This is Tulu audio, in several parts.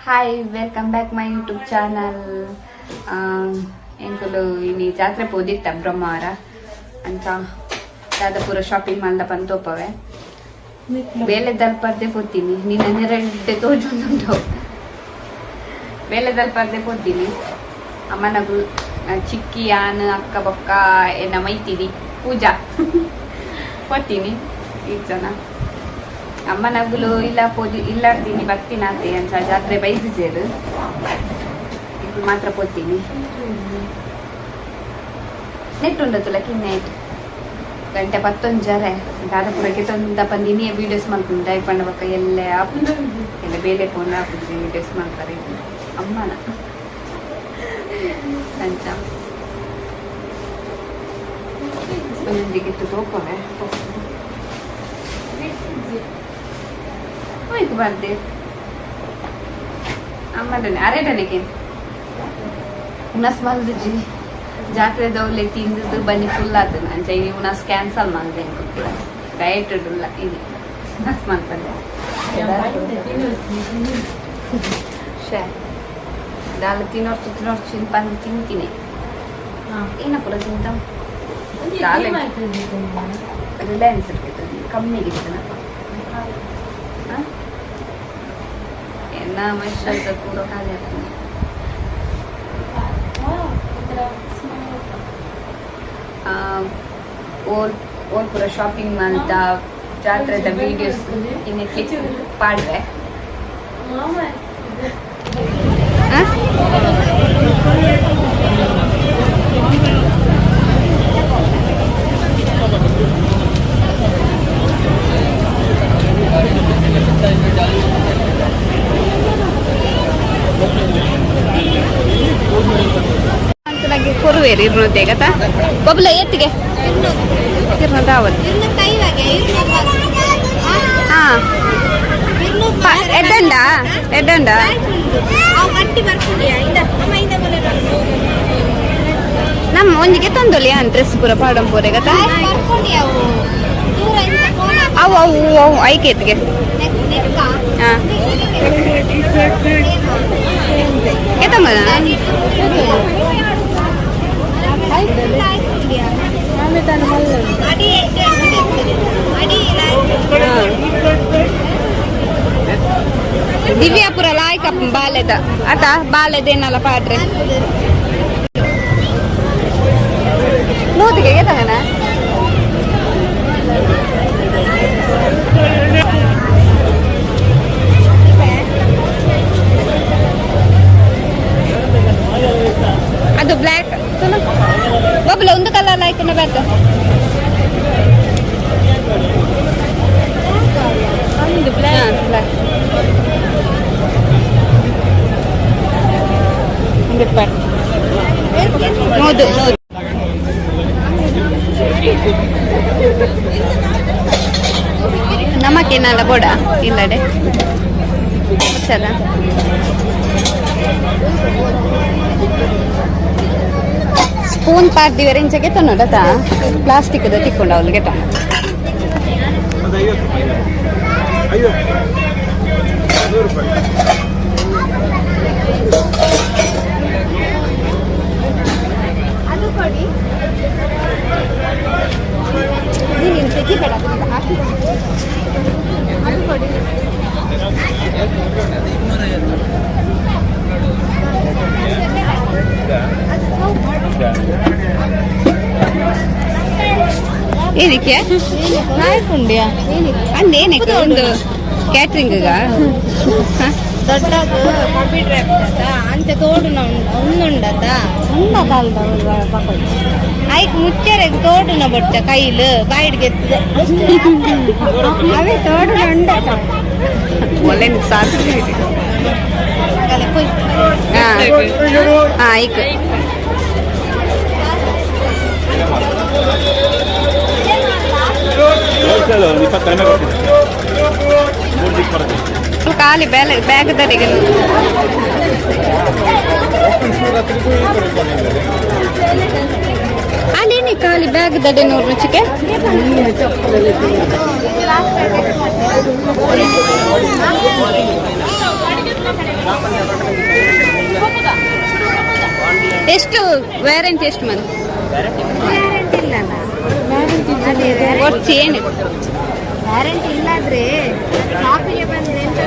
Hi, welcome back my YouTube channel. ಎಂಕುಲು ಇನಿ ಜಾತ್ರೆ ಪೋದಿತ್ತ ಬ್ರಹ್ಮಾವರ ಅಂಚ ದಾದ ಶಾಪಿಂಗ್ ಮಾಲ್ದ ಪಂತೋಪವೆ ಬೇಲೆ ದಲ್ಪರ್ದೆ ಪೋತೀನಿ. ನಿನ್ನ ನೆರಡ್ಡೆ ತೋಜೊಂದುಂಡು. ಬೇಲೆ ದಲ್ಪರ್ದೆ ಪೋತೀನಿ. ಅಮ್ಮನಗು ಚಿಕ್ಕಿ ಯಾನ್ ಅಕ್ಕ ಬೊಕ್ಕ ಎನ್ನ ಮೈತಿದಿ ಪೂಜಾ ಪೋತೀನಿ. ಈ ಜನ ಅಮ್ಮನಗುಲು ಇಲ್ಲ ಪೋದಿ ಇಲ್ಲಾಡ್ತೀನಿ ಬತ್ತಿನಾತೆ. ಅಂಚ ಜಾತ್ರೆ ಬೈದಿಜೇರು, ಇಬ್ರು ಮಾತ್ರ ಪೋತೀನಿ. ನೆಟ್ ಉಂಡತ್ತಲ್ಲ ಕಿನ್ನೆ ಗಂಟೆ ಪತ್ತೊಂಜರೆ ದಾದ ಪೂರಕ್ಕೆ ತೊಂದ ಬಂದಿನಿ. ವೀಡಿಯೋಸ್ ಮಲ್ಪುಂಡು ದಯ ಪಂಡ ಬೊಕ್ಕ ಎಲ್ಲೆ ಆಪುಂಡು, ಎಲ್ಲ ಬೇಲೆ ಪೋಂಡ ಆಪುಜಿ ವೀಡಿಯೋಸ್ ಮಲ್ಪರೆ ಅಮ್ಮನ. ಅಂಚ ಒಂದೊಂದಿಗೆ ತೋಪವೆ ಹೋಯ್ತು ಬರ್ದೆ ಅಮ್ಮದನೆ ಅರೆಡನೆಗೆ ಉನಸ್ ಮಲ್ದಿಜಿ. ಜಾತ್ರೆ ದೌಲೆ ತಿಂದು ಬನ್ನಿ ಫುಲ್ ಆತನ. ಅಂಚ ಇನಿ ಉನಸ್ ಕ್ಯಾನ್ಸಲ್ ಮಲ್ದೆ. ಡಯಟ್ ಉಲ್ಲ ಇನಿ ಉನಸ್ ಮಲ್ಪಂದೆ. ಶೇ ದಾಲ ತಿನ್ನೋರ್ಚು ತಿನ್ನೋರ್ಚು ಪಂದು ತಿಂತೀನಿ. ಏನ ಪೂರ ತಿಂತ ರಿಲಯನ್ಸ್ ಇರ್ಬೇಕು, ಕಮ್ಮಿಗೆ. ಎನ್ನ ಮನುಷ್ಯ ಪೂರ ಖಾಲಿ ಆಗ್ತದೆ. ಓಲ್ ಓಲ್ ಪೂರ ಶಾಪಿಂಗ್ ಮಾಲ್ತ ಜಾತ್ರೆದ ವೀಡಿಯೋಸ್ ಇನ್ನು ಕ್ಲಿಕ್ ಪಾಡ್ವೆ. ಅಂತಲಾಗಿ ಕೊರುವೇರಿ ಇರ್ನೋದೆ ಗತಾ ಬಬ್ಲ ಎತ್ತಿಗೆ ಇರ್ನೋದು ಆವತ್ತು. ಹಾ, ಎಡ್ಡಂಡ ಎಡ್ಡಂಡ. ನಮ್ಮ ಒಂಜಿಗೆ ತಂದೊಲಿ ಡ್ರೆಸ್ ಪೂರ ಪಾಡಂಪೋರೆ ಗತಾ. ಅವು ಅವು ಅವು ಐಕೆ ಎತ್ತಿಗೆ. ಹಾ, ಎತ್ತಂಬದ. ದಿವ್ಯಾಪುರ ಲಾಯ್ಕ ಬಾಲೆದ ಅತ ಬಾಲೆದೇನಲ್ಲ ಪಾಡ್ರೆ ನೂತಿಗೆ ತಗನ. ಅದು ಬ್ಲ್ಯಾಕ್ ಬಬ್ಲ ಒಂದು ಕಲರ್ ಲಾಯ್ಕನ ಬೇಕು. ಬ್ಲ್ಯಾಕ್ ನೂದು ನೂದು. ನಮಕೇನಲ್ಲ ಬೋಡ ಇಲ್ಲಡೆ ಚಲ. ಸ್ಪೂನ್ ಪಾರ್ದಿವರೆ ಇಂಚಗೆ ತನ್ನೋಡತ ಪ್ಲಾಸ್ಟಿಕ್ ತಿಕ್ಕೊಂಡ ಅವಳಿಗೆ ತನ್ನ. ಅದು 50 ರೂಪಾಯಿ, 50, 100 ರೂಪಾಯಿ. ಅದು ಕೊಡಿ. ನೀನು ತೆಗಿಬೇಡ, ಅದನ್ನ ಹಾಕಿ. ಅದು ಕೊಡಿ. ಏನಕ್ಕೆ ಅಂದ ಏನಕ್ಕೆ ಒಂದು ಕ್ಯಾಟ್ರಿಂಗ್. ದೊಡ್ಡದು ಕಂಪ್ಯೂಟರ್ ಅಂಚೆ ತೋಡುನ ಉಂಡುಂಡತ ಐಕ್ ಮುಚ್ಚರೆ ತೋಡುನ ಬೊಟ್ಟ ಕೈಲು ಬಾಯಿಡ್ಗೆ ಎತ್ತದೆ ಅವೇ ತೋಡುನ ಉಂಡತ. ಒಳ್ಳೆ ಸಾಕು. ಹಾ ಹಾ ಐಕ್. ಹೋಲ್ಸೇಲ್ ಒಂದು 20 ಕಡಿಮೆ ಕೊಡ್ತೀನಿ, ಮೂರು ದಿಕ್ಕ ಬರ್ತೀನಿ. ಖಾಲಿ ಬ್ಯಾಗ್ ಬ್ಯಾಗ್ ದರಿಗೆ. ಅದೇನೆ ಖಾಲಿ ಬ್ಯಾಗ್ ದಡೆ ನೂರು ರುಚಿಗೆ. ಎಷ್ಟು ವ್ಯಾರಂಟಿ ಎಷ್ಟು ಮಂತ್? ಗ್ಯಾರಂಟಿ ಇಲ್ಲಲ್ಲ. ವರ್ಷ ಏನು? ಗ್ಯಾರಂಟಿ ಇಲ್ಲಾದ್ರೆ ಶಾಪಿಗೆ ಬಂದ್ರೆ ಎಂತ?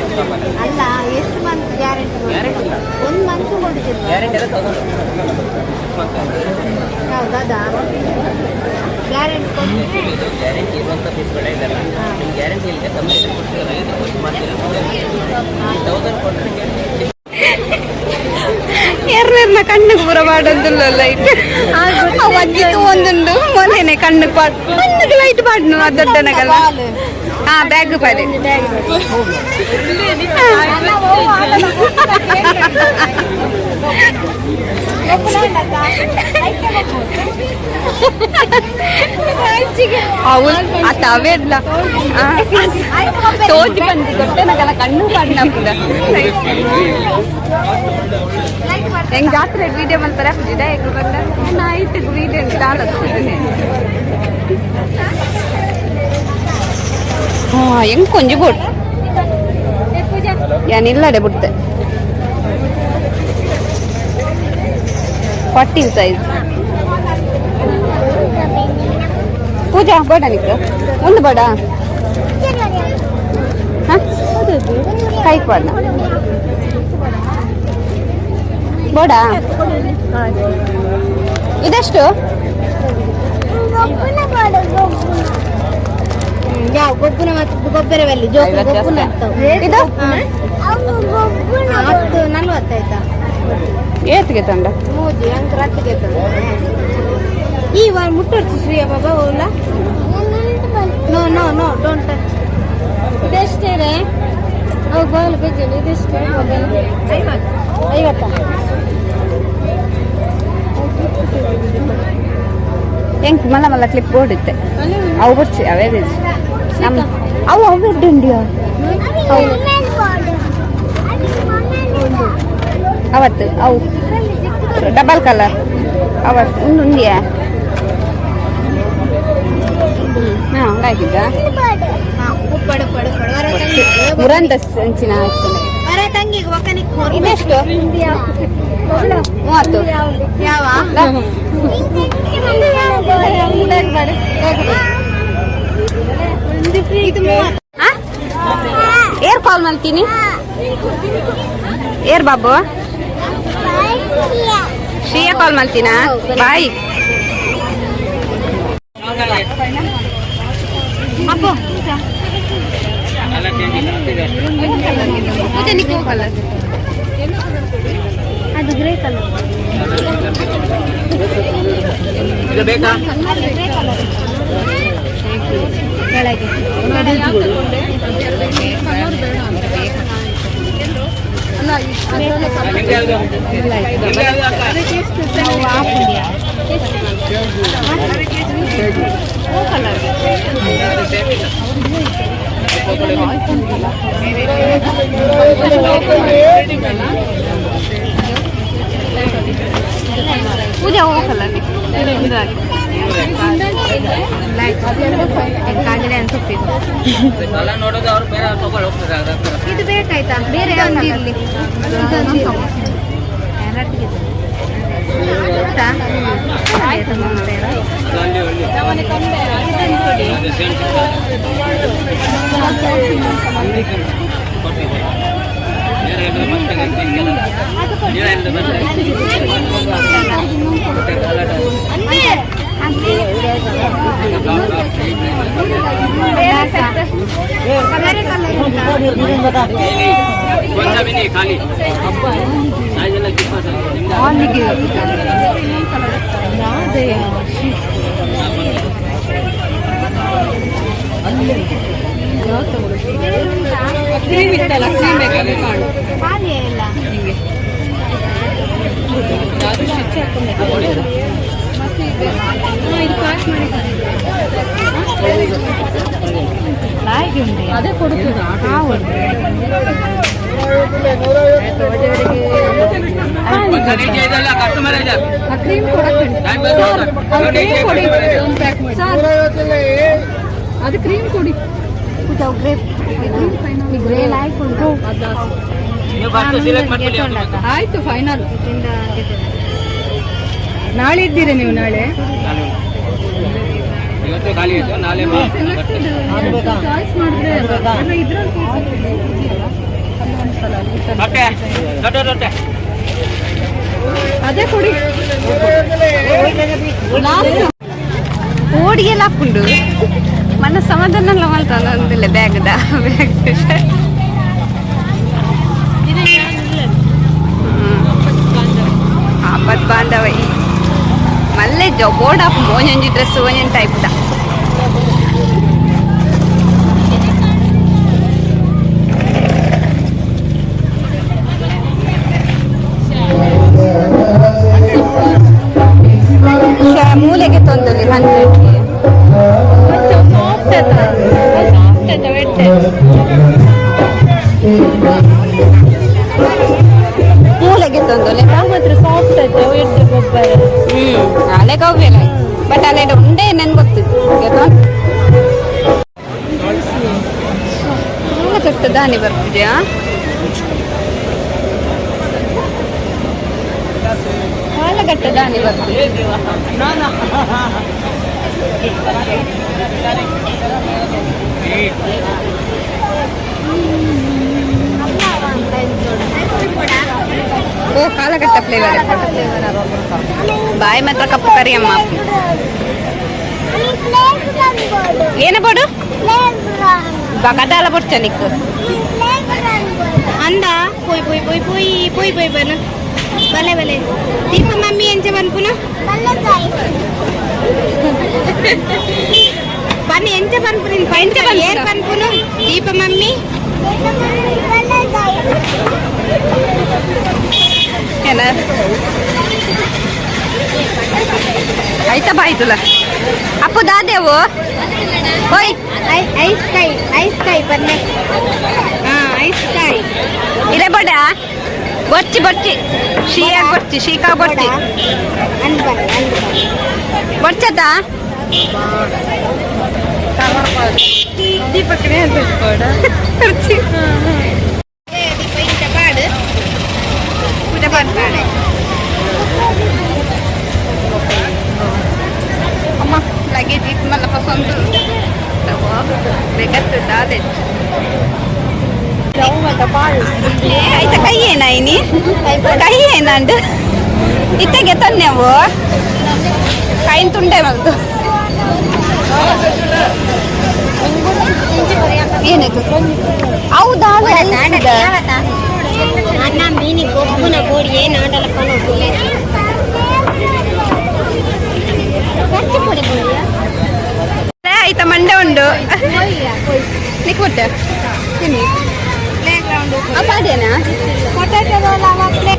ಎಷ್ಟು ಮಂತ್ ಅಲ್ಲ, ಎಷ್ಟು ಮಂತ್ ಗ್ಯಾರಂಟಿ? ಒಂದು ಮಂತ್ ಕೊಡುದಿಲ್ಲ. ಹೌದಾ? ಗ್ಯಾರಂಟಿ ಕೊಟ್ಟರೆ ಗ್ಯಾರಂಟಿ ಇರುವಂಥ ಪೀಸ್ಗಳೇ ಇದೆಲ್ಲ. ನಿಮ್ಗೆ ಗ್ಯಾರಂಟಿ ಇಲ್ಲದೆ ಕಮ್ಮಿ ಕೊಡ್ತೀರಲ್ಲ, ಇದು ಒಂದು ಮಾಡ್ತೀರಾ? 1000 ಕೊಟ್ಟರೆ ಎರ್ನೆರ್ನ ಕಣ್ಣಿಗೆ ಪೂರ ಪಾಡೊಂದುಲ್ಲ ಲೈಟ್. ಅಜ್ಜಿತು ಒಂದುಂಡು ಮೊನ್ನೆನೆ ಕಣ್ಣು ಪಾಡ್, ಕಣ್ಣಿಗೆ ಲೈಟ್ ಪಾಡ್ನು. ಅದು ದೊಡ್ಡನಗಲ್ಲ. ಹಾ, ಬ್ಯಾಗ್ ಪಾಡಿ. ಅವು ಆತ ಅವೇರ್ಲ ತೋಜಿ ಬಂದು ದೊಡ್ಡನಗಲ್ಲ ಕಣ್ಣು ಪಾಡ್ನ. ಹೆಂಗ್ ಜಾತ್ರೆ ವಿಡಿಯೋ ಮಾಡ್ತಾರೆ ಹೇಗೆ ಬಂದ ಆಯ್ತು ವಿಡಿಯೋ ದಾಳ. ಹಾ, ಹೆಂಗ್ ಕೊಂಜಿ ಬೋಟ್ ಏನಿಲ್ಲಡೆ ಬಿಡ್ತೆ. 14 ಸೈಜ್. ಪೂಜಾ ಬೇಡ ನಿಕ್? ಒಂದು ಬೇಡ. ಕೈ ಕೊಡ ಬೋಡ. ಇದೆಷ್ಟು? ಯಾವ ಗೊಬ್ಬನ ಮತ್ತು ಗೊಬ್ಬರವಲ್ಲಿ ಜೋಕು ಗೊಬ್ಬನ ಇರ್ತವೆ. ಇದು? 10 40 ಆಯ್ತಾ? ಏತ್ಗೆ ತಂಡ? ಮೂಜಿ ಅಂಕ ರಟ್ಟಿಗೆ. ಈ ವಾರ ಮುಟ್ಟೊಡ್ತು ಶ್ರೀಯ ಬಾಬಾ ಓಲ. No, no, no, don't touch. ಇದೆಷ್ಟೇ ರೇ? ಅವು ಬಾಲ್ ಬೇಜಾನು. ಇದೆಷ್ಟು? 50, 50. ಹೆಂಗ್ ಮಲ್ಲ ಮಲ್ಲ ಕ್ಲಿಪ್ ಬೋರ್ಡ್ ಇತ್ತೆ. ಅವು ಬುಡ್ಚಿ, ಅವೇ ಬೀಜ್ ನಮ್ಮ ಅವು ಅವು ಉಂಡಿಯ ಅವತ್ತು. ಅವು ಡಬಲ್ ಕಲರ್ ಅವತ್ತು ಉಂಡು ಉಂಡಿಯಾ. ಹಾಂ, ಹಾಕಿದ್ದ. ಉಪ್ಪಡು ಪಡು ಪಡು ವರ ತಂಗಿ. ಮುರಂದ ಅಂಚಿನ ಹಾಕ್ತದೆ. ವರ ತಂಗಿಗೆ ಒಕ್ಕನಿಗೆ. ಇದೆಷ್ಟು? 30. ಯಾವ? ಇದು 30. ಏರ್ ಕಾಲ್ ಮಾಡ್ತೀನಿ. ಏರ್ ಬಾಬು? ಶ್ರೀಯ ಕಾಲ್ ಮಾಡ್ತೀನಾ? ಬಾಯ್. ಅಪ್ಪು ಪೂಜೆ ನಿಕ್ಕು ಕಲರ್. ಅದು ಗ್ರೇ ಕಲರ್. ಇದು ಬೇಕಾ? ಅದು ಗ್ರೇ ಕಲರ್ ಕೆಳಗೆ. ನಿಮ್ಗೆ ಯಾವ್ದು? ನಿಮ್ಗೆ ಯಾವ್ದು ಅಕ್ಕ? ಅದು ಸೇಮ್ ಇಲ್ಲ. ಪೂಜಾ ಹೋಗಲ್ಲ. ಕಾಗಡೆ ಅನ್ಸುತ್ತಿದ್ದು. ಕಲರ್ ನೋಡೋದು ಅವ್ರು ಬೇರೆ ತಗೊಳ್ಳಿ ಹೋಗ್ತಾರೆ ಅದ್ರ ಹತ್ರ. ಇದು ಬೇಕಾಯ್ತಾ? ಬೇರೆ ಒಂದು ಇರ್ಲಿ, ಇದೊಂದು ಇರ್ಲಿ. ಉಂಟಾ? ಅದು ಅಲ್ಲಿ ಅಲ್ಲಿ. ಅದು ಸೇಮ್ ಸಿಗ್ತದೆ. ಕೊಟ್ಟಿದೆ. ಬೇರೆ ಎಲ್ಲೂ ಮತ್ತೆ ಸಿಗಲ್ಲ. ನೀವೇ ಎಲ್ಲೂ ಮತ್ತೆ. ಮತ್ತೆ ಕಲರ್. ಬೇರೆ ಕಲರ್ ಉಂಟಾ? कौन सा भी नहीं खाली साइज अलग कितना सर निम्दा. ಕ್ರೀಮ್ ಇತ್ತಲ್ಲ, ಕ್ರೀಮ್ ಬೇಕಾದ್ರೆ ಮಾಡು. ಖಾಲಿಯೇ ಇಲ್ಲ. ಹಿಂಗೆ. ಅದೇ ಕೊಡುತ್ತದೆ. कौन सा नहीं चाहिए कस्टमर है. ಕ್ರೀಮ್ ಕೊಡಕ್ಕೆ. Time pass. ಸರ್, ಅದು ಕ್ರೀಮ್ ಕೊಡಿ. ಆಪುಜ ಗ್ರೇಪ್ ಗ್ರೇ ಲಾಯ್ಕ್ ಉಂಟು. ನೀವು ಫಸ್ಟ್ ಸೆಲೆಕ್ಟ್ ಮಾಡ್ಕೊಳ್ಳಿ ಯಾವ್ದು. ಆಯ್ತು, ಫೈನಲ್. ನಾಳೆ ಇದ್ದೀರಾ ನೀವು ನಾಳೆ? ನಾನು ಇವತ್ತು ಖಾಲಿ ಇತ್ತು, ನಾಳೆ ಬರ್ತೇನೆ. ಚಾಯ್ಸ್ ಮಾಡಿದ್ರೆ ರೊಟ್ಟೆ ದೊಡ್ಡ ರೊಟ್ಟೆ. ಅದೇ ಕೊಡಿ. ಓಡಿಗೆಲ್ಲ ಹಾಕೊಂಡು ಮನ ಸಮಾಧಾನ ಮಲ್ತಾನ ಅಂದಿಲ್ಲ. ಬ್ಯಾಗ್ದ ಬ್ಯಾಗ್. ಆಪತ್ ಬಾಂಧವ ಮಲ್ಲೆ ಬೋರ್ಡ್ ಆಪ್ ಒಂಜೊಂಜಿ ಡ್ರೆಸ್ ಒಂಜೊಂದು ಟೈಪ್ ದ. ಮೂಲೆಗೆ ತೊಂದರೆ 100ಗೆ. ಸಾಫ್ಟ್ ಅದ, ಸಾಫ್ಟ್ ಅದ ಬೆಟ್ಟೆ. ಮೂಲೆಗೆ ತೊಂದರೆ. ಮಾತ್ರ ಸಾಫ್ಟ್ ಅದ ಎಡ್ಡೆ ಗೊಬ್ಬರ. ಅಲೆ ಕವ್ವೆಲ್ಲ, ಬಟ್ ಅಲೆ ಉಂಡೆ ನನ್ಗೆ ಗೊತ್ತಿತ್ತು. ಕಟ್ಟ ದಾನಿ ಬರ್ತಿದ್ಯಾ? ಕಾಲಘಟ್ಟ ದಾನಿ ಬರ್ತಿದೆ. ಓ, ಕಾಲಘಟ್ಟ ಫ್ಲೇವರ್. ಬಾಯಿ ಮಾತ್ರ ಕಪ್ಪು ಕರಿ ಅಮ್ಮ. ಏನ ಬೋಡು ಬಗದಾಲ ಬೊಡ್ಚ ನಿಕ್ಕು. ಅಂದ ಪೋಯ್ ಪೋಯ್ ಪೋಯ್ ಪೋಯ್ ಪೋಯ್ ಪೋಯ್ ಬನ ಬಲೆ ಬಲೆ. ದೀಪ ಮಮ್ಮಿ ಎಂಚ ಪನ್ಪುನ ಬನ್ನಿ. ಎಂಚ ಪನ್ಪುನ? ಎಂಚ ಪನ್ಪುನ? ಏರ್ ಪನ್ಪುನು ದೀಪ ಮಮ್ಮಿ? ಏನ ಆಯ್ತಾ ಬಾಯ್ತುಲ ಅಪ್ಪು ದಾದೇವು ಓಯ್. ಐಸ್ ಕಾಯಿ, ಐಸ್ ಕಾಯಿ ಬನ್ನಿ. ಹಾ, ಐಸ್ ಕಾಯಿ. ಇರೆ ಬೋಡ ಬೊಚ್ಚಿ ಬೊಚ್ಚಿ ಶೀಯಾಗ ಬೊಚ್ಚಿ ಶೀಕಾ ಬೊಚ್ಚಿ. ಅಂದ್ ಬನ್ನಿ, ಅಂದ್ ಬನ್ನಿ. ಬೊಚ್ಚದ ದೀಪಕ್ಕೆ. ದೀಪ ಇಂಚ ಪಾಡು. ಪೂಜೆ ಮಾಡ್ತಾಳೆ ಅಮ್ಮ. ಲಗೇಜ್ ಇತ್ತು ಮಲ್ಲಪ್ಪ ಸ್ವಂತ ಬೇಕತ್ತು ದಾದೆ. ಆಯ್ತಾ? ಕೈ ಏನಾಯ್ನಿ? ಕೈ ಏನಂಡು ಇತ್ತೆಗೆ ತನ್ನೆವು ಕೈನ್ ತುಂಡೆ ಮಲ್ತು. ಏನಾಯ್ತು? ಹೌದಾ? ಅಣ್ಣ ಮೀನಿ ಗೊಬ್ಬುನ ಗೋಡಿ ಏನು ಆಡಲ್ಲ ಕಣೋ. ಖರ್ಚು ಕೊಡಿ ಬೋಡಿಯಾ. ಆಯ್ತಾ? ಮಂಡೆ ಉಂಡು ನಿಕ್ ಬಿಟ್ಟೆ ತಿನ್ನಿ. ಅಪ್ಪ ಅದೇನಾ? Potato lava play.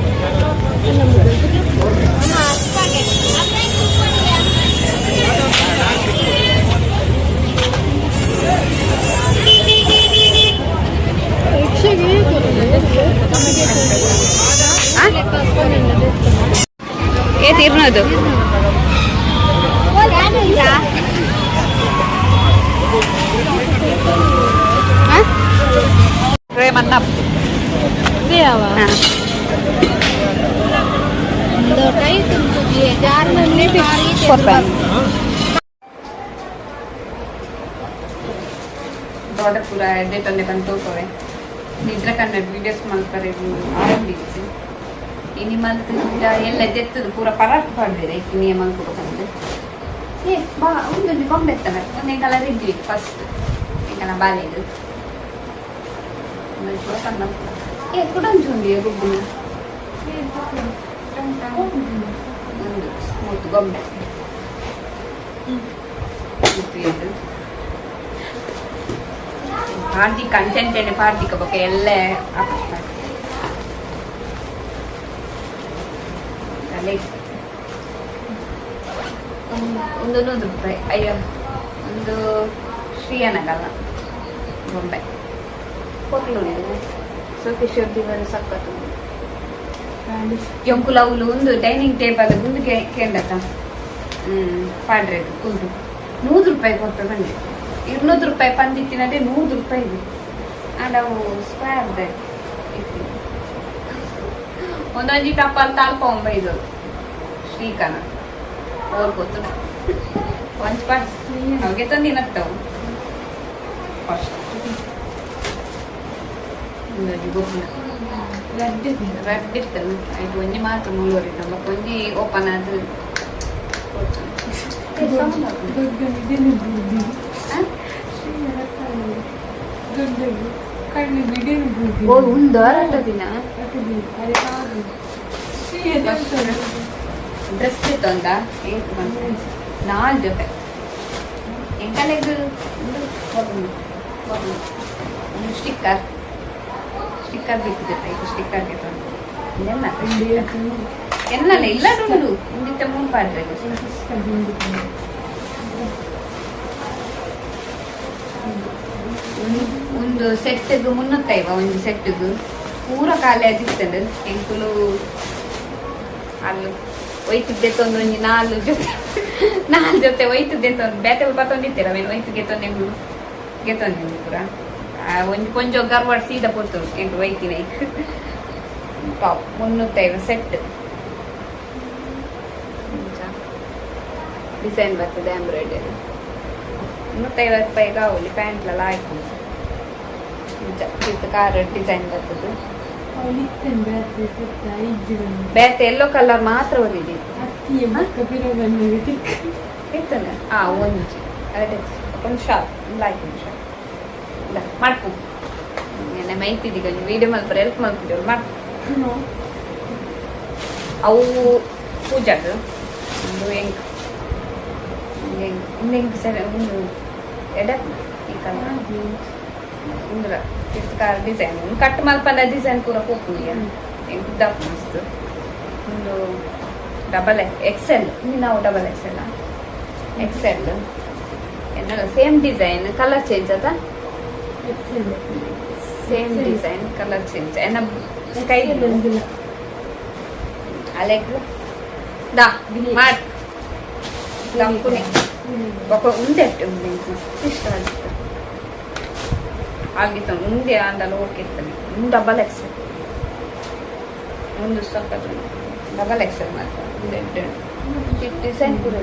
ಆ? ಏ ತೀರ್ನದು. ಪ್ರೇಮನ್ನ. ಹಾ. ಕೊಪ್ಪೆ. ದೊಡ್ಡ ಪೂರ ಎಡ್ಡೆ ತಂದೆ ಬಂದು ತೋಕೋವೆ. ನಿದ್ರೆ ಕನ್ನಡ ವೀಡಿಯೋಸ್ ಮಾಡ್ತಾರೆ ಆರಂಭಿಸಿ ಇನಿ ಮಲ್ತ್ ಎಲ್ಲ ಜೆತ್ತದು ಪೂರ ಪರಾಟ್ ಪಾಡ್ದಿರ ಇಕ್ಕಿ ನಿಯಮ ಕೊಡ್ಕೊಂಡು. ಏ ಬಾ, ಒಂದೊಂದು ಗೊಂಬೆ ಎತ್ತವೆ. ಒಂದೇ ಕಲರ್ ಇದ್ವಿ ಫಸ್ಟ್ ಎಂಕನ ಬಾಲೆದು. ಏ ಕುಡೊಂಜಿ ಉಂಡು ಗುಬ್ಬುನ ಒಂದು ಸ್ಮೂತ್ ಗೊಂಬೆ ಇದು. ಪಾರ್ದಿ ಕಂಟೆಂಟ್ ಏನೆ ಪಾರ್ದಿಕ ಬೊಕ ಎಲ್ಲ ಅಲ್ಲೇ ಒಂದು 100 ರೂಪಾಯಿ. ಅಯ್ಯೋ, ಒಂದು ಶ್ರೀಯನಗಲ್ಲ ಗೊಂಬೆ ಕೊರ್ಲು ಉಂಡು. ಸೋಕೇಶ್ವರ ದಿವರು ಸಖತ್ತು ಎಂಕುಲ ಅವ್ಲು ಒಂದು ಡೈನಿಂಗ್ ಟೇಬಲ್ ಒಂದು ಕೇಂದ್ರಕ್ಕ ಪಾಡ್ರೆ ಕುಂದು 100 ರೂಪಾಯಿ ಕೊಟ್ಟು ಬಂದೆ. 200 ರೂಪಾಯಿ ಪಂದಿತ್ತಿನದೇ 100 ರೂಪಾಯಿ ಇದೆ. ಅಂಡ್ ಅವು ಸ್ಕ್ವೇರ್ ದೆ ಒಂದೊಂಜಿ ಟಪಾಲ್ ತಾಲ್ಪ ಒಂಬೈದು ಶ್ರೀಕನ ಓರ್ ಗೊತ್ತು ಒಂಚ್ ಪಾಟ್ ಅವಿಗೆ ತಂದಿನತ್ತವು ಫಸ್ಟ್ ಒಂದೊಂಜಿ ಗೊಬ್ಬರ ರಡ್ಡ್ ಇರ್ತದೆ ಐದು ಒಂಜಿ ಮಾತ್ರ ಮುಳ್ಳೂರಿನ ಒಂಜಿ ಓಪನ್ ಆದ ಒಂದು ದಿನ ಡ್ರೆಸ್ ತಂದ ನಾಲ್ ಜೊತೆ ಎಂಕಲೆಗ್ ಒಂದು ಸ್ಟಿಕ್ಕರ್ ಸ್ಟಿಕ್ಕರ್ ಬೇಕು ಜೊತೆ ಸ್ಟಿಕ್ಕರ್ಗೆ ತಂದು ಎನ್ನಲ್ಲ ಇಲ್ಲ ಉಂಡು ಇಂದಿತ್ತ ಮುಂಪಾಡ್ರೆ ಒಂದು ಸೆಟ್ಗೆ 350 ಒಂದು ಸೆಟ್ಗೆ ಪೂರ ಖಾಲಿ ಆಗಿರ್ತದೆ. ಎಂಕುಲು ಅಲ್ಲಿ ಒಯ್ತಿದ್ದೆ ತಂದು ಒಂಜಿ ನಾಲ್ ಜೊತೆ ನಾಲ್ ಜೊತೆ ಒಯ್ತಿದ್ದೆ ತಂದು ಬೇತೆ ಪತ್ತೊಂದಿತ್ತೀರ ಅವೇನು ಒಯ್ತಿಗೆ ತಂದು ಎಂಕುಲು ಗೆತ್ತೊಂದು ಪೂರ ಒಂಜಿ ಕೊಂಚ ಗರ್ವಾಡ್ ಸೀದಾ ಪೊತ್ತು ಎಂಟು ಒಯ್ತಿನ ಟಾಪ್ 350 ಸೆಟ್ ಡಿಸೈನ್ ಬರ್ತದೆ ಎಂಬ್ರಾಯ್ಡರಿ 350 ರೂಪಾಯಿಗೆ ಅವಲಿ ಪ್ಯಾಂಟ್ಲೆಲ್ಲ ಆಯ್ತು ಕಾರ್ ಡಿಸೈನ್ ಬರ್ತದೆ. ಬೇತೆ ಎಲ್ಲೋ ಕಲರ್ ಮಾತ್ರ ಹೊಲಿದೆ ಇತ್ತಲ್ಲ ಒಂಜಿ ಒಂದು ಶಾಪ್ ಒಂದು ಆಯ್ತು ಒಂದು ಶಾಪ್ ಇಲ್ಲ ಮಾಡ್ಕೊ ನೆನ್ನೆ ಮೈತಿದ್ದೀಗ ವೀಡಿಯೋ ಮಲ್ಪರೆ ಹೆಲ್ಪ್ ಮಲ್ಪಿದ್ದವ್ರು ಮಾಡ್ಕೊ. ಅವು ಪೂಜಾಗ ಒಂದು ಹೆಂಗ್ ಒಂದು ಹೆಂಗ್ ಸರಿ ಒಂದು ಎಡ ಈ ಕಲರ್ ಉಂದ್ರ ಕಾರ್ ಡಿಸೈನ್ ಒಂದು ಕಟ್ ಮಲ್ಪನ ಡಿಸೈನ್ ಪೂರ ಪೋಪುಂಡಿಯ ಎಂಕ್ ಉದ್ದಾಪು ಮಸ್ತ್. ಒಂದು ಡಬಲ್ ಎಕ್ಸೆಲ್ ನಾವು ಡಬಲ್ ಎಕ್ಸೆಲ್ ಎಕ್ಸೆಲ್ ಎನ್ನಲ್ಲ ಸೇಮ್ ಡಿಸೈನ್ ಕಲರ್ ಚೇಂಜ್ ಅದ ಸೇಮ್ ಡಿಸೈನ್ ಕಲರ್ ಚೇಂಜ್ ಎನ್ನ ಸ್ಕೈ ಅಲೆಗ್ ದಾ ಮಾಡ್ ದಂಪುನೆ ಬೊಕ ಉಂದೆಟ್ಟು ಉಂದು ಮಸ್ತ್ ಇಷ್ಟ ಆಗುತ್ತೆ ಆಗಿತ್ತು ಉಂದೆ ಅಂಡಲ ಓಕೆ ಇರ್ತದೆ. ಒಂದು ಡಬಲ್ ಎಕ್ಸೆಲ್ ಒಂದು ಸ್ವಲ್ಪ ಡಬಲ್ ಎಕ್ಸೆಲ್ ಮಾತ್ರ ಒಂದು ಡಿಸೈನ್ ಕೂಡ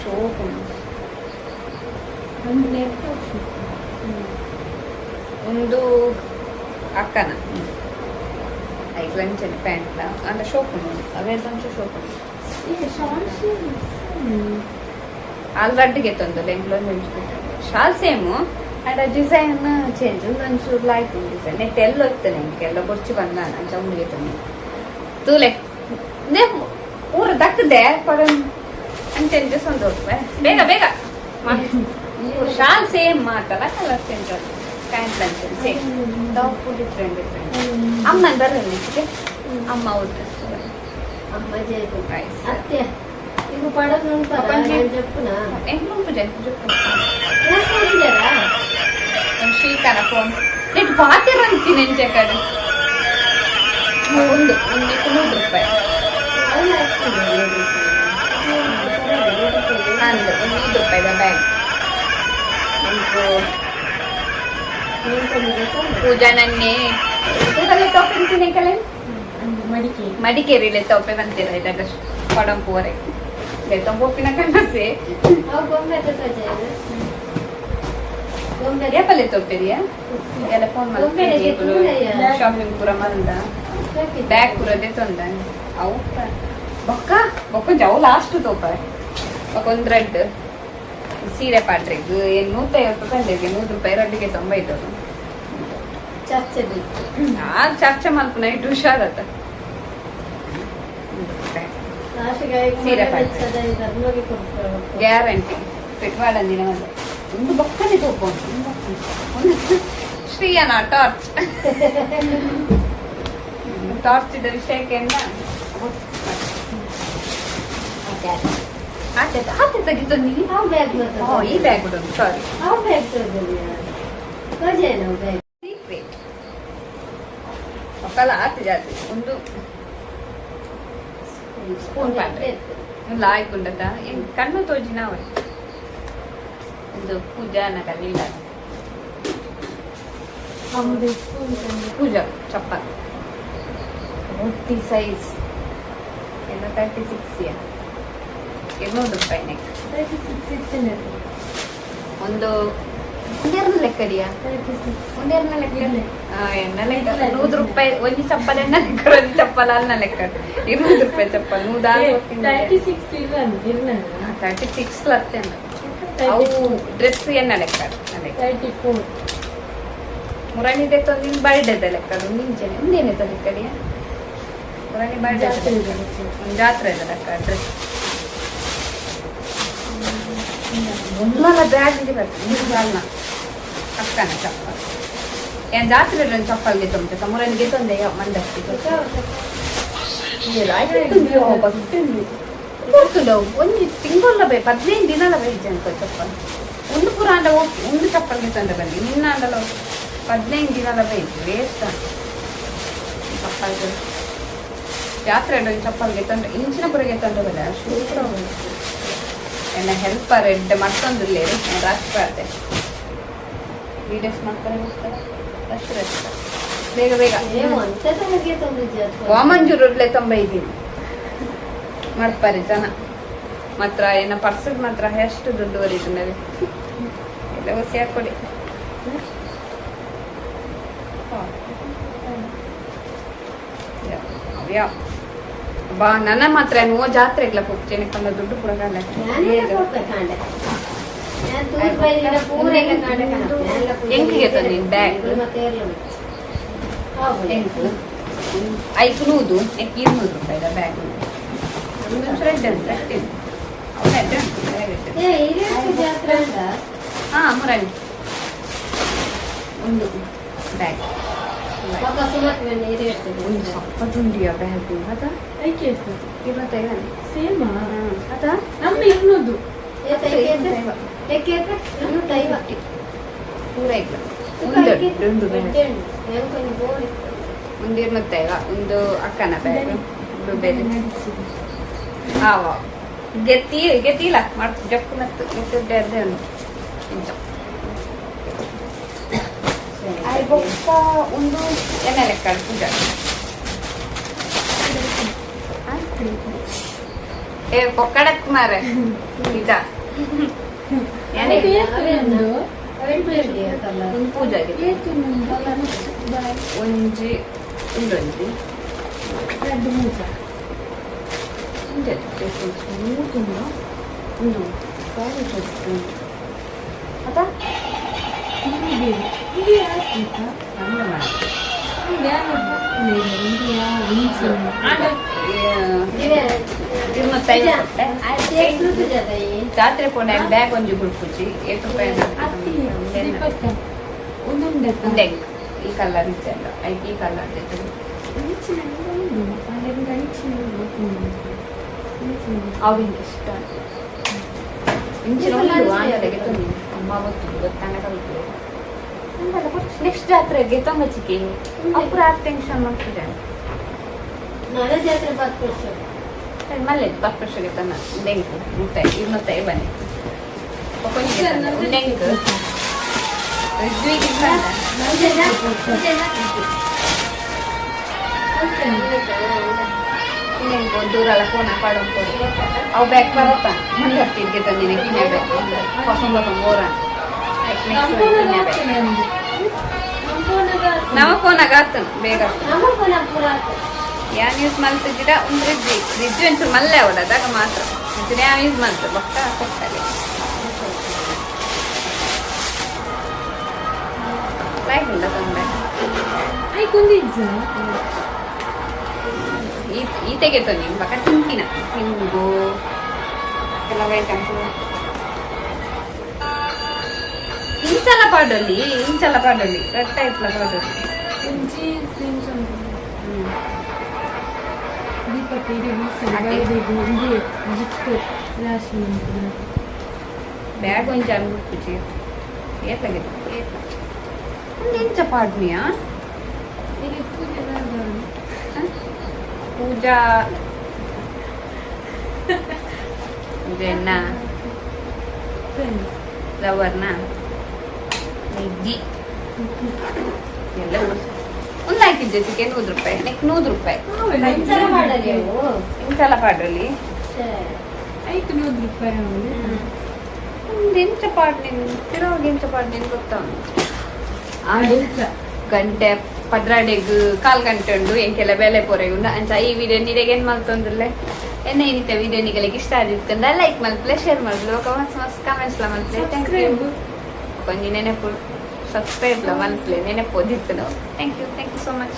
ಶೋಕು ಒಂದು ಅಕ್ಕನ ಐದು ಲಂಚನೆ ಪ್ಯಾಂಟ್ಲ ಅಂಡ ಶೋಕು ಅವೇ ಲಂಚ ಶೋಕು ಅಲ್ಲಿ ರಡ್ಡಿಗೆ ತಂದು ಎಂಕ್ಲೊಂದು shawl same and design change ಒಂಚೂರು ಲೈಟ್ ಡಿಸೈನ್ ನೆಟ್ ಎಲ್ಲ ಹೋಗ್ತಾನೆ ಎಂಕೆಲ್ಲ ಬೊರ್ಚು ಬಂದ ಅಂಚ ಉಂಡಿಗೆ ತಂದು ತೂಲೆ ಊರ ದಕ್ಕದೆ ಪಡ ಅಂಚೆ ಅಂಚೆ ಬೇಗ ಬೇಗ ಶಾಲ್ ಸೇಮ್ ಮಾತಲ್ಲ ಕಲರ್ ಚೇಂಜ್ ಪ್ಯಾಂಟ್ ಅಂಚೆ ಸೇಮ್ ಟಾಪ್ ಡಿಫ್ರೆಂಟ್ ಡಿಫ್ರೆಂಟ್. ಅಮ್ಮ ಬರಲ್ಲ ಅಮ್ಮ ಅವ್ರ ಶ್ರೀಕರ ಫೋನ್ ನೆಟ್ ಪಾತಿರಂತೀನಿ ಎಂಚೆ ಕಡೆ ಒಂದು ಒಂದು 100 ರೂಪಾಯಿ ಅಂದು 100 ರೂಪಾಯಿದ ಬ್ಯಾಗ್. ಪೂಜಾ ನನ್ನೆ ತೋಪೆಂತೀನಿ ಕಲೆ ಮಡಿಕೇರಿ ತೋಪೆ ಬಂತೀರ ಇದಾಗ ಕೊಡಂಪುವರೆ ತೊಂಬೋಪಿನ ಕನಸೆ ಏಪಲೆ ತೋಪೆರಿಯಾ ಎಲ್ಲ ಫೋನ್ ಮಾಡಿ ಶಾಪಿಂಗ್ ಪೂರ ಮಂದ ಬ್ಯಾಗ್ ಪೂರ ತಂದ ಅವು ಬೊಕ್ಕ ಬೊಕ್ಕೊಂಜಿ ಅವು ಲಾಸ್ಟ್ ತೋಪ ಬೊಕ್ಕೊಂದು ರೆಡ್ ಸೀರೆ ಪಾಟ್ರೆಗ್ ಏನು 150 ರೂಪಾಯಿ ಅಂದಿಗೆ 100 ರೂಪಾಯಿ ರಡ್ಡಿಗೆ ತೊಂಬೈದು ಆ ಚರ್ಚೆ ಮಲ್ಪುನ ಇಟ್ಟು ಹುಷಾರತ್ತ ಸೀರೆ ಪಾಟ್ರೆ ಗ್ಯಾರಂಟಿ ಪೆಟ್ವಾಡಂದಿನ ಒಂದು ಬಕ್ಕನೆ ತೋಪ ಒಂದು ಶ್ರೀಯನ ಟಾರ್ಚ್ ಟಾರ್ಚ್ ಇದ್ದ ವಿಷಯಕ್ಕೆ ಆತೆ ತೆಗಿತು ಈ ಬ್ಯಾಗ್ ಉಂಟು ಸಾರಿ ಸೀಕ್ರೆಟ್ ಒಕ್ಕಲ ಆತೆ ಜಾತಿ ಒಂದು ಸ್ಪೂನ್ ಪಾತ್ರೆ ಒಂದು ಲಾಯ್ಕ್ ಉಂಡತ ಕಣ್ಣು ತೋಜಿ ನಾವೇ ಒಂದು ಪೂಜಾ ನಗಲಿಲ್ಲ ಪೂಜಾ ಚಪ್ಪಲ್ 40 ಸೈಜ್ ಎಲ್ಲ 36 200 ರೂಪಾಯಿ ನೆಕ್ ಒಂದು ಒಂದೆರಡು ಲೆಕ್ಕಡಿಯಾ ಒಂದೆರಡು ಲೆಕ್ಕ ಎಣ್ಣ ಲೆಕ್ಕ 100 ರೂಪಾಯಿ ಒಂದು ಚಪ್ಪಲ್ ಎಣ್ಣ ಲೆಕ್ಕ ಒಂದು ಚಪ್ಪಲ್ ಅನ್ನ ಲೆಕ್ಕ 200 ರೂಪಾಯಿ ಚಪ್ಪಲ್ 100 36 ಲತ್ತೆ ಅವು ಡ್ರೆಸ್ ಎಣ್ಣ ಲೆಕ್ಕ 34 ಮುರಾಣಿದೆ ತೊಂದಿನ ಬರ್ಡೇದ ಲೆಕ್ಕ ಅದು ಮುಂಚೆನೆ ಮುಂದೇನೆ ಲೆಕ್ಕಡಿಯ ಮುರಾಣಿ ಬರ್ಡೇ ಒಂದು ಜಾತ್ರೆ ಇದೆ ಲೆಕ್ಕ ಡ್ರೆಸ್ ಮುಲ್ಲಲ ಬ್ಯಾಗ್ ಬರ್ತದೆ ಅಲ್ಲ ಅಕ್ಕನ ಚಪ್ಪಲ್ ಏನ್ ಜಾತ್ರೆ ಒಂದು ಚಪ್ಪಲ್ಗೆ ತೊಂತೆ ಮುರಾಣಿಗೆ ತೊಂದೆ ಮಂದಕ್ಕೆ ಗೊತ್ತುಂಡು ಒಂದು ತಿಂಗಳ ಬೇ 15 ದಿನಲ ಬೇಜ ಅಂತ ಚಪ್ಪಲ್ ಒಂದು ಪುರ ಅಂಡ ಓಕೆ ಒಂದು ಚಪ್ಪಲ್ಗೆ ತಂದೆ ಬನ್ನಿ ನಿನ್ನ ಅಂಡಲ 15 ದಿನಲ ಬೇಕು ವೇಸ್ಟ್ ಚಪ್ಪಲ್ಗೆ ಜಾತ್ರೆ ಒಂದು ಚಪ್ಪಲ್ಗೆ ತಂದ್ರೆ ಇಂಚಿನ ಪುರಗೆ ತಂದ್ರೆ ಬಲ್ಲ ಶೂ ಪುರ ಎನ್ನ ಹೆಲ್ಪರ್ ಎಡ್ಡೆ ಮತ್ತೊಂದು ರಾಷ್ಟ್ರ ವೀಡಿಯೋಸ್ ಮಾಡ್ತಾರೆ ಅಷ್ಟು ರೆಸ್ಟ್ ಬೇಗ ಬೇಗ ವಾಮಂಜೂರಲ್ಲೇ ತೊಂಬ ಇದ್ದೀನಿ ಮಾಡ್ತಾರೆ ಜನ ಮಾತ್ರ ಏನ ಪರ್ಸದ್ ಮಾತ್ರ ಎಷ್ಟು ದುಡ್ಡು ಬರೀತು ಎಲ್ಲ ಹೊಸಿ ಹಾಕೊಡಿ ಯಾವ ಬಾ ನನ್ನ ಮಾತ್ರ ಏನು ಜಾತ್ರೆಗ್ಲ ಹೋಗ್ತೇನೆ ಕಂದ ದುಡ್ಡು ಕೂಡ ಎಂಕಿಗೆ ತಂದಿನಿ ಬ್ಯಾಗ್ ಐಕು ನೂದು 200 ರೂಪಾಯಿದ ಬ್ಯಾಗ್ ಹಾ ಮುರಾಣಿ ಒಂದು ಬ್ಯಾಗ್ ಒಂದು ಸಪ್ಪತ್ತುಂಡಿಯ ಬ್ಯಾಗು ಅದ ಸೇಮ್ ಅದ ನಮ್ಮ 200 ಪೂರ ಇಲ್ಲ ಒಂದು ಒಂದು 250 ಒಂದು ಅಕ್ಕನ ಬ್ಯಾಗ್ ಒಂದು ಬೇರೆ ಆವ ಗೆತ್ತಿ ಗೆತ್ತಿಲ್ಲ ಮಾಡ್ತು ಜಪ್ಪು ಮತ್ತು ಗೆತ್ತಿದ್ದೆ ಅದೇ ಒಂದು ಇಂಚ ಬೊಕ್ಕ ಒಂದು ಎಣ್ಣೆ ಲೆಕ್ಕ ಪೂಜಾ ಏ ಪೊಕ್ಕಡಕ್ ಮಾರೆ ನಿಜ ಒಂದು ಪೂಜಾಗೆ ಒಂಜಿ ಉಂಡೊಂಜಿ ಒಂದು ಅದ ಜಾತ್ರೆ ಪೋನೆ ಬ್ಯಾಗ್ ಒಂಜಿ ಬುಡ್ಪುಜಿ ಏತ್ ರೂಪಾಯಿ ಉಂಡೆ ಈ ಕಲರ್ ಇತ್ತಲ್ಲ ಐಕ್ ಈ ಕಲರ್ ಅವು ಇಷ್ಟ ಇಂಚಿನ ಅಮ್ಮ ಗೊತ್ತು ಗೊತ್ತಾನ ಕಲ್ತು ನೆಕ್ಸ್ಟ್ ಜಾತ್ರೆಗೆ ತೊಂಬಚಿಕೆ ಅಪುರ ಟೆನ್ಷನ್ ಮಾಡ್ತಿದ್ದೆ ಜಾತ್ರೆ ಬಾತ್ ಮಲ್ಲೆ ಬಾತ್ ತನ್ನ ಉಂಡೆಂಕ್ ಮುಟ್ಟೆ ಇನ್ನೊತ್ತೆ ಬನ್ನಿ ಉಂಡೆಂಕ್ ದೂರಲ್ಲ ಫೋನ್ ಪಾಡೋ ಅವು ಬ್ಯಾಗ್ ಬರತ್ತ ಮುಂದೆ ಹತ್ತಿದ್ಗೆ ತಂದಿನಿ ಕಿನ್ನೆ ಬ್ಯಾಗ್ ಹೊಸ ಬೋರ ನಮ್ಮ ಫೋನಾಗ ಆತನ ಬೇಗ ಯಾನ್ ಯೂಸ್ ಮಾಡ್ತಿದ್ದೀರಾ ಒಂದು ರಿಜ್ಜಿ ರಿಜ್ಜು ಒಂಚೂರು ಮಲ್ಲೆ ಅವಡ ಅದಾಗ ಮಾತ್ರ ಒಂಚೂರು ಯಾವ ಯೂಸ್ ಮಾಡ್ತಾರೆ ಬೊಕ್ಕ ಕೊಟ್ಟಲೆ ಲಾಯ್ಕುಂಡ ತೊಂದರೆ ಈತೆಗೆ ತೊಂದಿ ಪಕ್ಕ ತಿಂತಿನ ತಿಂಗು ಕೆಲವು ಐಟಮ್ಸ್ ಇಂಚಲ ಪಾಡೊಲಿ ಇಂಚಲ ಪಾಡೊಲಿ ರಟ್ಟ ಇತ್ಲ ಪಾಡೊಲಿ ಬ್ಯಾಗ್ ಒಂಜಿ ಅನ್ಬಿಡ್ಪುಜಿ ಏತ್ಲಾಗೆ ಏತ್ಲ ಒಂದು ಇಂಚ ಪಾಡ್ನಿಯಾ ಪೂಜಾ ಪೂಜೆ ಎನ್ನ ಲವರ್ನ ಇಜ್ಜಿ. ಎಲ್ಲ ಒಂದು ಹಾಕಿದ್ದೆ ಜೊತೆಗೆ 100 ರೂಪಾಯಿ, ನೆಕ್ 100 ರೂಪಾಯಿ. ಇಂಚಲ ಪಾಡಲಿ. ಐದು 100 ರೂಪಾಯಿ. ಒಂದು ಎಂಚ ಪಾಡ್ನಿನ್ ತಿರುವಾಗ ಎಂಚ ಪಾಡ್ನಿನ್ ಗೊತ್ತಾ ಉಂಟು. ಗಂಟೆ ಪದ್ರಾಡೆಗ್ ಕಾಲ್ ಗಂಟೆ ಉಂಡು. ಎಂಕೆಲ್ಲ ಬೆಲೆ ಪೊರೆ ಉಂಡು. ಅಂಚ ಈ ವಿಡಿಯೋ ನಿರೆಗೆ ಏನ್ ಮಲ್ತೊಂದುಲ್ಲೆ. ಎನ್ನ ಇನ್ನಿತ ವಿಡಿಯೋ ನಿಗಳಿಗೆ ಇಷ್ಟ ಆದಿತ್ತಂಡ ಲೈಕ್ ಮಲ್ಪಲೆ, ಶೇರ್ ಮಲ್ಪಲೆ, ಬೊಕ ಮಸ್ತ್ ಮಸ್ತ್ ಕಮೆಂಟ್ಸ್ ಲ ಮಲ್ಪಲೆ. Thank you. ಒಂಜಿ ನೆನಪು ಸಬ್ಸ್ಕ್ರೈಬ್ ಲ ಮಲ್ಪಲೆ, ನೆನಪು ಓದಿತ್ತು. Thank you, thank you so much.